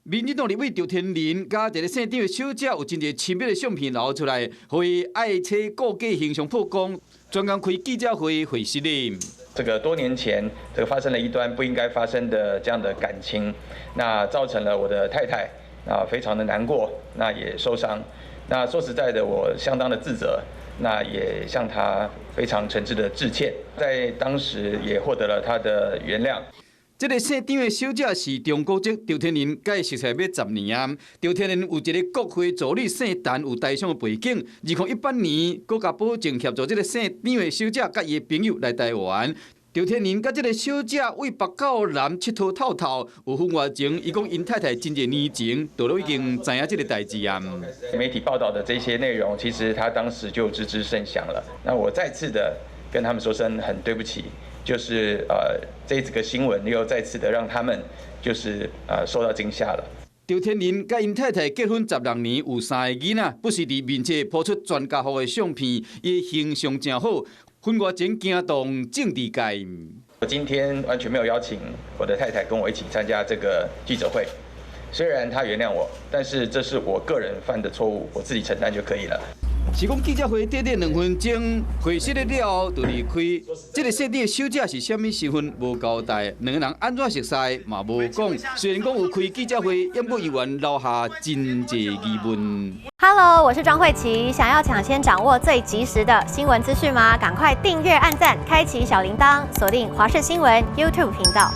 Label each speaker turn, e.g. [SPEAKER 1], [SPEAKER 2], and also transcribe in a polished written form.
[SPEAKER 1] 民進黨立委趙天麟佮一个姓張的小姐有真濟親密的相片流出來，予伊愛妻顧家形象曝光，專工開記者會回釋的。
[SPEAKER 2] 這個多年前，這個發生了一段不應該發生的這樣的感情，那造成了我的太太啊非常的難過，那也受傷。那說實在的，我相當的自責，那也向她非常誠摯的致歉，在當時也獲得了她的原諒。
[SPEAKER 1] 這个姓張的小姐是中國籍，趙天麟佮伊熟似欲10年啊。趙天麟有一个國會助理姓陳，有台商的背景。2018年，閣共保證協助這个姓張的小姐佮伊的朋友來台灣。趙天麟佮這个小姐對北到南𨑨迌透透，有婚外情。伊講𪜶太太真濟年前就已經知影這个代誌啊。
[SPEAKER 2] 媒體報道的這些內容，其實他當時就知之甚詳了。那我再次的跟他們說聲很對不起。就是這個新聞又再次的讓他們就是受到驚嚇了。
[SPEAKER 1] 趙天麟佮𪜶太太結婚16年，有三个囡仔，不時佇面冊 po 出全家福的相片，伊形象誠好，婚外情驚動政治界。
[SPEAKER 2] 我今天完全沒有邀請我的太太跟我一起參加這個記者會，雖然她原諒我，但是這是我個人犯的錯誤，我自己承擔就可以了。
[SPEAKER 1] 是講記者會短短2分鐘，會釋了後就離開。這个姓張的小姐是啥物身份無交代，兩个人按怎熟似嘛無講。雖然講有開記者會，毋過猶原留下真濟疑問。
[SPEAKER 3] Hello，我是莊慧琪，想要搶先掌握最及時的新聞資訊嗎？趕快訂閱、按讚、開啟小鈴鐺，鎖定華視新聞 YouTube 頻道。